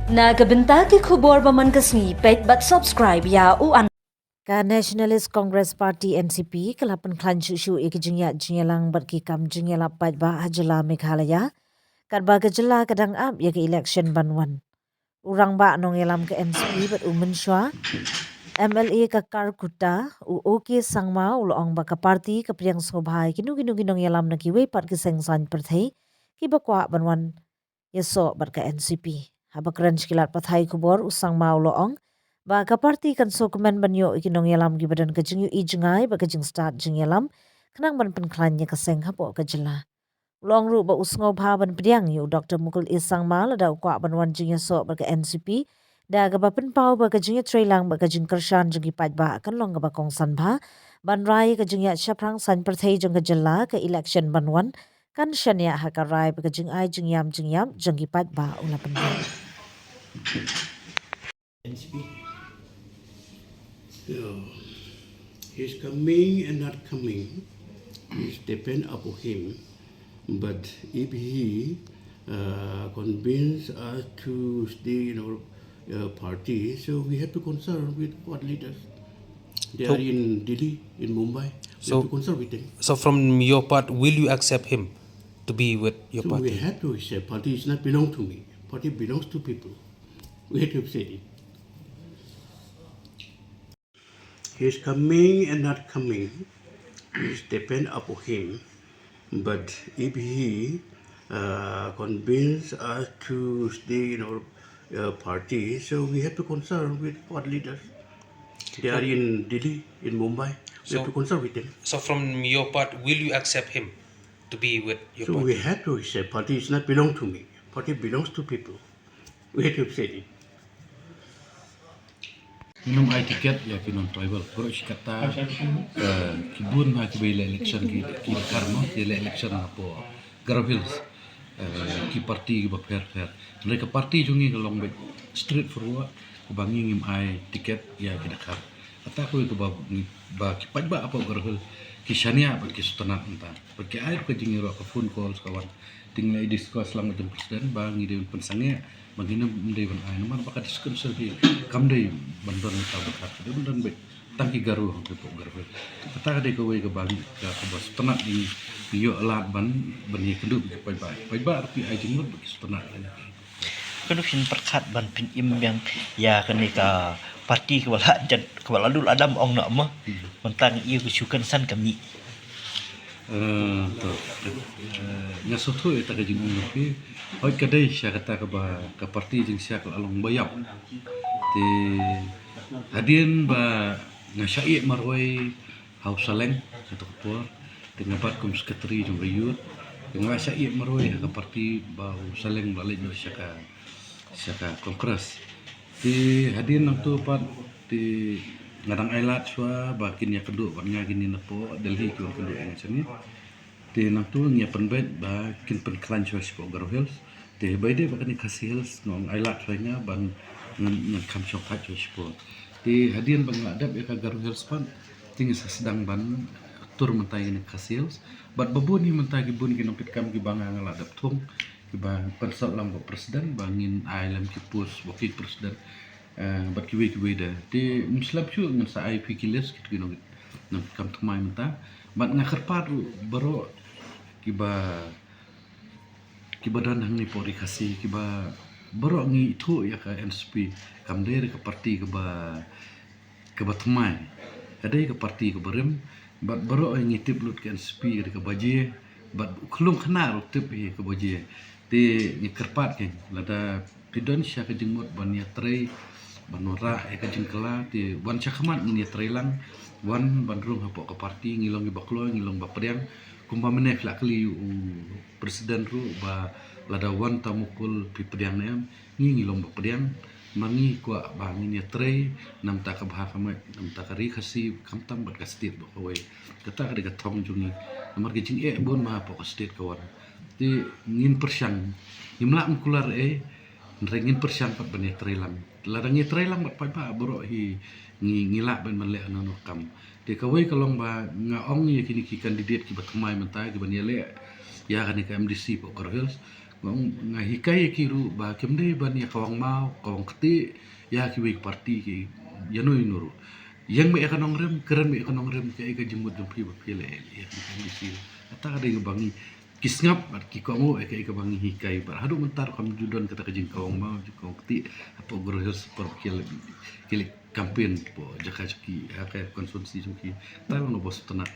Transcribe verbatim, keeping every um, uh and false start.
Na ka bynta ki khubor ba man ka sngi, peit bad subscribe ïa u an. Ka Nationalist Congress Party, N C P, ka la pynkhlaiñ shuh shuh ïa ki jingïaid jingïalang bad ki kam jingïalap paidbah ha jylla Meghalaya, katba ka jylla ka dang ap ïa ka election ban wan. U rangbah nongïalam ka N C P bad u mynshuwa M L A ka Kharkutta, u O K Sangma, u la ong ba ka party ka pdiang sngewbha ïa kino kino ki nongïalam na kiwei pat ki seng saiñ pyrthei kiba kwah ban wan ïasoh bad ka N C P. Haba kren sha ki lad pathai khubor, u Sangma u la ong ba ka party kan sngewkmen ban ïoh ïa ki nongïalam kiba don ka jingïohi jngai bad ka jingstad jingïalam, khnang ban pynkhlaiñ ïa ka seng hapoh ka jylla. U la ong ruh ba u sngewbha ban pdiang ïa u Doktor Mukul A Sangma lada u kwah ban wan jingïasoh bad ka N C P, da kaba pynpaw ba ka jingïatreilang bad ka jingkyrshan jong ki paidbah kan long kaba kongsan bha ban rai ïa ka jingïaid shaphrang saiñ pyrthei jong ka jylla, ka election ban wan kan shaniah ha ka rai bad ka jingai jingïam jingïap jong ki paidbah, u la pynpaw. N C P. So, his coming and not coming is depend upon him. But if he uh, convince us to stay in our uh, party, so we have to consult with our leaders. They So- are in Delhi, in Mumbai. We So- have to consult with them. So from your part, will you accept him to be with your So party? We have to accept. Party is not belong to me. Party belongs to people. We have to say it. His coming and not coming is depend upon him. But if he uh, convince us to stay in our uh, party, so we have to consult with our leaders. They are in Delhi, in Mumbai. We So- have to consult with them. So from your part, will you accept him to be with your So party? We have to accept. Party is not belong to me. Party belongs to people. We have to say it. Ngin ym ai tiket ïa ki non tribal. Baroh shi katta, eh, ki bun bha kiba ïaleh election ki, ki dkhar mo, ki ïaleh election hapoh Garo Hills. Eh, ki party kiba pher pher. Hynrei ka party jong ngi ka long beit straight forward, kaba ngi ngim ai tiket ïa ki dkhar. Kata kawei kaba ngi, ba ki paidbah hapoh Garo Hills ki shaniah bad ki sngewtynnat mynta. Bad ki ai ruh ka jingïaroh, ka phone calls ka wan. Te ngi la discuss lang bad jong president ba ngi dei ban pynsangeh, ba ngin ym dei ban ai namar ba ka district council hi kam dei ban don mynta ba ka dei ban don beit tang ki Garo, hangtei hapoh Garo. Kata ka dei kawei kaba ngi, ka, kaba sngewtynnat ngi, ngi ïoh lad ban, ban ïakynduh bad ki paidbah. Paidbah ruh ki ai jingmut bad ki sngewtynnat. Kano phin pyrkhat ban pynim biang ïa kane ka party kaba la jan, kaba la dul adam ong noh mo. Hmm. Mynta ngi ïoh ka shu kynsan ka mih. Eh, to. Eh, nga sngewthuh ïa kata ka jingong jong phi. Hooid ka dei sha kata kaba ka party jingshai ka la long ba ïap. Te hadien ba nga shah ïeh marwei ha u Saleng, kato ka por. Te nga bat kum secretary jong ka youth. Te nga la shah ïeh marwei ha ka party ba u Saleng ba la leit noh sha ka, sha ka Congress. Te hadien nangto pat te nga dang ailad shuwa ba kin ïakynduh bad nga, kin ïa napoh Delhi ki wan kynduh ïa nga shane. Te nangto ngi ïa pynbeit ba kin pynkhlaiñ shuwa shapoh Garo Hills. Te ba ïadei bad kane Khasi Hills nga ong ailad shuwa ïa nga ban ngan, ngan kham shongthait shuwa shapoh. Te hadien ba nga la dep ïa ka Garo Hills pat te ngi sa sdang ban tur mynta ïa kane Khasi Hills. Bad ba bun hi mynta ki bun ki nongkitkam kiba nga, nga la dep thung, kiba pynsah lang bad president ba ngin ai lem ki post working president. Eh, bad kiwei kiwei de. Te ym slem shuh ngan sa ai phi ki list kito ki nong, nongkam thymmai mynta. Bad nga kyrpad ruh baroh kiba, kiba don hangne hapoh Ri Khasi, kiba baroh ngi ithuh ïa ka N C P. Kam dei re ka party kaba, kaba thymmai. Ka dei ka party kaba rim. Bad baroh ngi tip lut ka N C P ka dei kaba jia. Bad u khlung khynnah ruh tip hi kaba jia. Te ngi kyrpad kein lada phi don sha ka jingmut ban ïatrei, ban wanrah ïa ka jingkylla, te wan sha khmat ngin ïatrei lang, wan ban rung hapoh ka party, ngi long kiba kloi, ngi long ba pdiang, kumba mynne phi la kylli u president ruh ba lada wan ta mukul phi pdiang ne em, ngi ngi long ba pdiang, ma ngi kwah ba ngin ïatrei, namar ka bha ka met, namar ka Ri Khasi, khamtam bad ka state baroh kawei. Kata ka dei ka thong jong ngi, namar ka jingeh bun ma hapoh ka state ka wan. Te ngin pyrshang, ngim lah ban kular ei, hynrei ngin pyrshang pat ban ïatrei lang. Lada ngi ïatrei lang bad paidbah baroh hi ngi, ngi lah ban, ban leh nangno kam. Te kawei ka long ba nga ong ïa kine ki candidate kiba thymmai mynta kiban ïaleh ïa kane ka M D C hapoh Garo Hills. Nga ong, nga hikai ïa ki ruh ba kim dei ban ïa kawang maw, kawang ktieh ïa kiwei ki party ki ïano ïano ruh. Ïeng beit ïa ka nongrim, kren beit ïa ka nongrim, kaei ka jingmut jong phi ba phi leh ïa ka M D C. Kata ka dei kaba ngi, ki sngap bad ki kohnguh ïa kaei kaba ngi hikai, bad haduh mynta ruh kam ju don kata ka jingkawang maw, jingkawang ktieh hapoh Garo Hills Super ki leh, ki leh campaign hapoh jaka jong ki, ha ka constituency jong ki. Kata long kaba sngewtynnat.